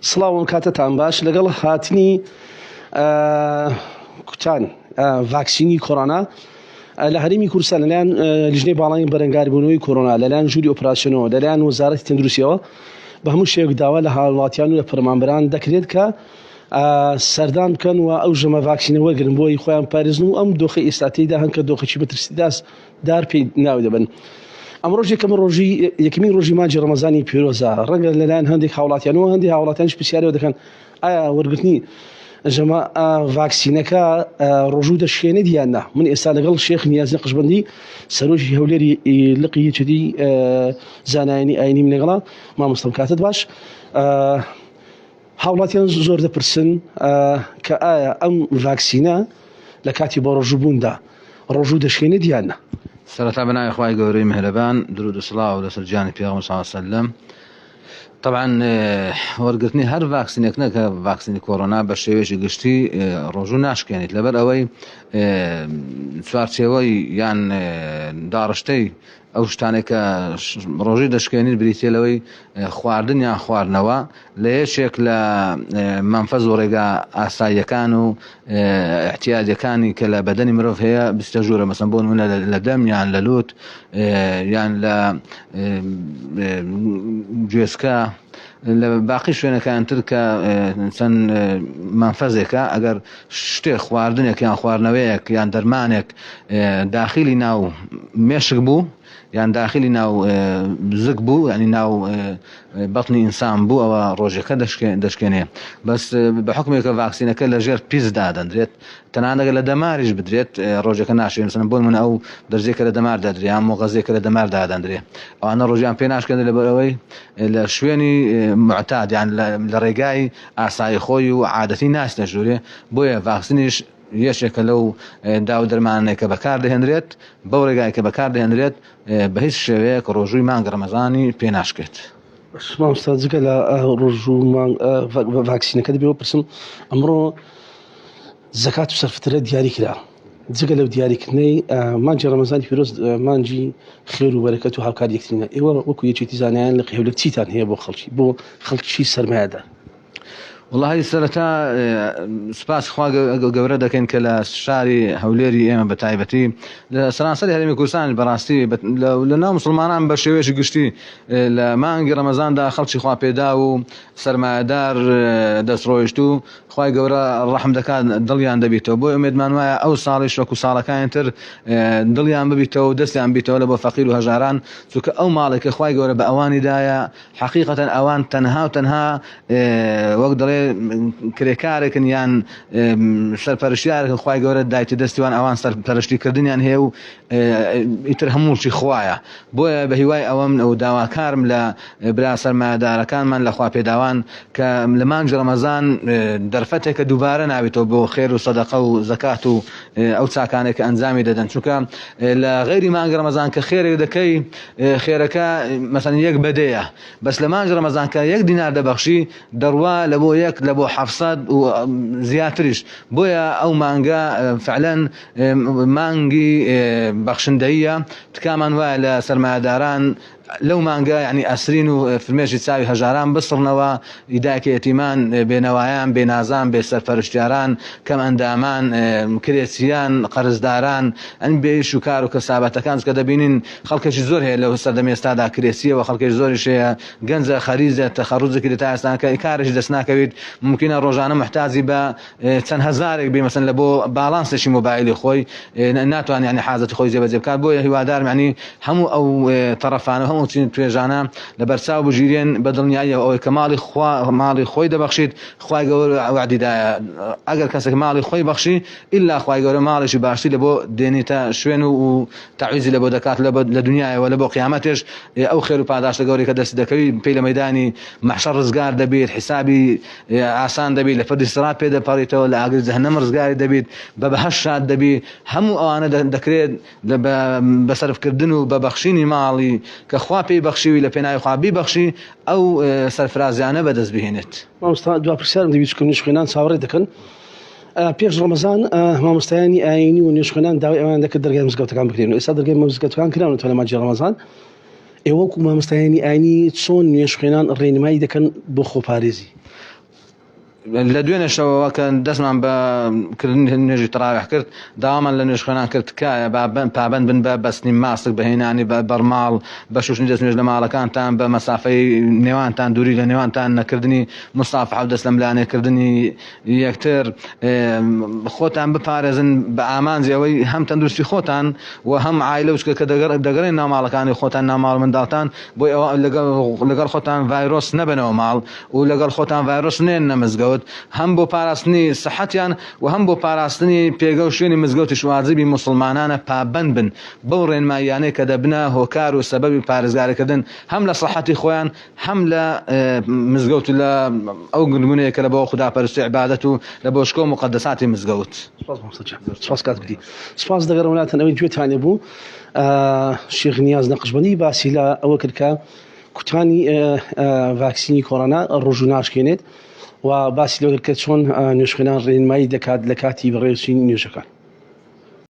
سڵاو ئەم کاتەتان باش لەگەڵ هاتنی کوتان ڤاکسینی کۆرۆنا لە هەرێمی کوردستان لەلایەن لیژنەی باڵای بەرەنگاربوونەوەی کۆرۆنا لەلایەن ژووری ئۆپراسیۆنەوە لەلایەن وەزارەتی تەندروستیەوە بە هەموو شێوەیەک داوا لە هاوڵاتیان و لە فەرمانبەران دەکرێت کە سەردان بکەن و ئەو ژەمە ڤاکسینە وەرگن بۆی خۆیان پارێزن و ئەم دۆخی ئێستا تێیدا هەن کە دۆخێکی مەترسیداس دار پێی ناوی دەبن. ئەمڕۆژ یەکەم ڕۆژی یەکەمین ڕۆژی مانگی ڕەمەزانی پیرۆزە ڕەنگە لەلایەن هەندێک هاوڵاتیانەوە هەندێک هاوڵاتیانیش پرسیارەوە دەکەن ئایا وەرگرتنی ژەمە ڤاکسینەکە ڕۆژوو دەشکێنێت یان نا من ئێستا لەگەڵ شێخ نیازی قشبندی سەرۆکی هەولێری لقی یەکێتی زانایانی ئاینیم لەگەڵا مامۆستم کاتت باش هاوڵاتیان زۆر دەپرسن کە ئایا ئەم ڤاکسینە لە کاتی بەڕۆژووبووندا ڕۆژوو دەشکێنێت یان نا؟ سەرەتا بە ناوی خوای گەورەی میهرەبان درود و سڵاو لەسەر گیانی پێغەمبەر صلی الله علیه وسلم طبعا وەرگرتنی هەر ڤاکسینێک نەکە ڤاکسینی کۆرۆنا بە شێوەیەکی گشتی ڕۆژوو ناشکێنیت لەبەر ئەوەی چوارچێوەی یان داڕشتەی ئەو شتانەی کە ڕۆژووی دەشکێنیت بریتیە لەوەی خواردن یان خواردنەوە لە یەکێک لە مەنفەز و ڕێگا ئاساییەکان و احتیاجەکانی کە لە بەدەنی مرۆڤ هەیە بستە ژوورە مەسەن بۆ نمونە لە دەم یان لە لوت یان لە گوێزکە لە باقی شوێنەکان تر کە چەند مەنفەزێکە ئەگەر شتێک خواردنێک یان خواردنەوەیەک یان دەرمانێک داخلی ناو مێشک بوو یان داخلی ناو زگ بوو ینی ناو بەتنی ئینسان بوو ئەوە ڕۆژەکە دەشکێنێ بەس بە حکمێکە ڤاکسینەکە لە ژێر پیس دادەندرێت تەنانەگە لە دەماریش بدرێت ڕۆژەکە ناشێن مثلەن بۆ من ئەو دەرزێکە لە دەمار دەدرێ یان مۆغەزێکە لە دەمار دادەندرێ ئەوانە ڕۆژیان پێ ناشکێنێت لەبەرئەوەی لە شوێنی معتاد یان لە ڕێگای ئاسایی خۆی و عادەتی ناچنە ژوورێ بۆیە ڤاکسینیش یەکێکە لەو داو دەرمانانەی کە بەکاردەهێنرێت بەو ڕێگای کە بەکاردەهێنرێت بە هیچ شێوەیەک ڕۆژووی مانگ ڕەمەزانی پێ ناشکێت. مامۆستا جگە لە ڕۆژوو مانگ ڤاکسینەکە دەبێ بپرسم ئەمڕۆ زەکات و سەرفترە دیاری کرا جگە لەو دیاریکردنەی مانگی ڕەمەزانی پیرۆز مانگی خێر و بەرەکەت و هاوکاری یەکترینە ئێوە وەکو یەکێتی زانایان لە هەولێر چیتان هەیە بۆ خەڵکی بۆ خەڵکی سەرمایەدار؟ وڵی سەرەتا سپاس خوا گەورە دەکەین کە لە شاری هەولێری ئێمە بە تایبەتی لە سەرانسەری هەرێمی کوردستان بەڕاستی لە ناو مسلمانان بە شێوەیەکی گشتی لە مانگی ڕەمەزاندا خەڵکی خوا پێدا و سەرمایەدار دەستڕۆیشتوو خوای گەورە ڕەحم دەکات دڵیان دەبیتەوە بۆیە ئومێدمان وایە ئەو ساڵیش وەکو ساڵەکانی تر دڵیان ببیتەوە و دەستیان بیتەوە لە بۆ فەقیر و هەژاران چونکە ئەو ماڵێک کە خوای گەورە بە ئەوانی دایە حەقیقەتەن ئەوان تەنها و تەنها وەک دەڵێ کرێکارێکن یان سەرپەرشتیارێکن خوای گەورە دایتە دەستیوان ئەوان سەرپەرشتیکردنیان هەیە و ئیتر هەموو موڵکی خوایە بۆیە بە هیوای ئەوەم و داواکارم لە برا سەرمایەدارەکانمان لە خواپێداوان کە لە مانگی ڕەمەزان دەرفەتێکە دووبارە نابێتەوە بۆ خێر و سەدەقە و زەکات و ئەو چاکانێک کە ئەنجامی دەدەن چونکە لە غەیری مانگی ڕەمەزان کە خێرێک دەکەی خێرەکە مەسەن یەک بەدەیە بەس لە مانگی ڕەمەزان کە یەک دینار دەبەخشی دەڕوا لە بۆ یەک لە بۆ حەفسەد و زیاتریش بۆیە ئەو مانگە فعلەن مانگی بەخشندەییە تکامان وایە لە سەرمایەداران لەو مانگە یعنی ئەسرین و فرمێشی چاوی هەژاران بسڕنەوە دایکە یەتیمان بێنەوایان بێنازان بێ سەرپەرشتیاران کەم ئەندامان کرێچیان قەرزداران ئەن بێئیش و کار و کەسابەتەکان چونکە دەبینین خەڵکێکی زۆر هەیە لەو سەردەمی ئێستادا کرێچییە و خەڵکێکی زۆریش هەیە گەنجە خەریجە تەخەڕوجی کردی تا ئێستا کارێکی دەست ناکەویت ممکنە ڕۆژانە محتاجی بە چەند هەزارێک بی مەسەن لە بۆ باڵانسێکی مۆبایلی خۆی ناتوانێت ینی حاجەتی خۆی جێبەجێ بکات بۆیە هیوادارم ینی هەموو ئەو تەڕەفانە هەموو چین توێژانە لە بەرچاو بگیرێن بە دڵنیاییەوە ئەوەی کە ماڵی خوا ماڵی خۆی دەبەخشیت خوای گەورە وەعدی دایە ئەگەر کەسێک ماڵی خۆی بەخشی ئیلا خوای گەورە ماڵێکی باشتری لە بۆ دێنیتە شوێن و تەعویزی لە بۆ دەکات لە دنیایەوە لە بۆ قیامەتێش ئەو خێر و پاداشتە گەورەی کە دەستی دەکەوی پێی لە مەیدانی مەحشەر ڕزگار دەبیت حیسابی ئاسان دەبیت لە پردی سرات پێ دەپەڕیتەوە لە ئاگری جەهەنەم ڕزگاری دەبیت بە بەهەشت شاد دەبی هەموو ئەوانە دەکرێت بە سەرفکردن و بە بەخشینی ماڵی کە خوا پێی بەخشیوی لە پێناوی خوا بیبەخشی ئەو سەرفرازیانە بەدەست بهێنێت. مامۆستا دوا پرسیارم دەبی چونکە نوێژخوێنان چاوەڕێ دەکەن پێش ڕەمەزان مامۆستایانی ئایینی و نوێژخوێنان داوای ئەویان دەکرد دەرگای مزگەوتەکان بکرێن و ئێستا دەرگای مزگەوتەکان کراونەتەوە لە مانگی ڕەمەزان. ئێوە وەکو مامۆستایانی ئاینی چۆن نوێژخوێنان ڕێنمایی دەکەن بۆ خۆپارێزی؟ لە دوێنێ شەوەوە کە دەستمان بە کردنی نوێژی تەراویح کرد، داوامان لە نوێژخوێنان کرد تکایە با پابەند بن بە بەستنی ماسک، بە هێنانی بەرماڵ، بە شوشتنی دەست نوێژ لە ماڵەکانتان، بە مەسافەی نێوانتان، دووری لە نێوانتان، نەکردنی موسافحە و دەست لەملانێ کردنی یەکتر، خۆتان بپارێزن بە ئامانجی ئەوەی هەم تەندروستی خۆتان و هەم عایلە و چکە کە دەگەڕێن ناو ماڵەکانی خۆتان، ناو ماڵ منداڵتان، بۆی ئەوە لەگەڵ خۆتان ڤایرۆس نەبەنەوە ماڵ و لەگەڵ خۆتان ڤایرۆس نێننە مزگەوت، هەم بۆ پاراستنی سحەتیان و هەم بۆ پاراستنی پێگە و شوێنی مزگەوتیش واجبی موسڵمانانە پابەند بن بەو ڕێنماییانەی کە دەبنە هۆکار و سەبەبی پارێزگاریکردن هەم لە سحەتی خۆیان هەم لە مزگەوت و لە ئەو گرنگونەیە کە لە بۆ خوداپەرستی عیبادەت و لە بۆ شکۆ و موقەدەساتی مزگەوت. سپاس مامۆستا گیان. سپاس کاک کوردی. سپاس دەگەڕێمەوە لاتان ئەوەی گوێتان لێ بوو شێخ نیاز نەقشبەندی باسی لە ئەوە کرد کە کوتانی ڤاکسینی کۆرۆنا ڕۆژوو ناشکێنێت و باسی لەوە کرد کە چۆن نوێژخوێنان ڕێنمایی دەکات لە کاتی بەڕێوەچوونی نوێژەکان.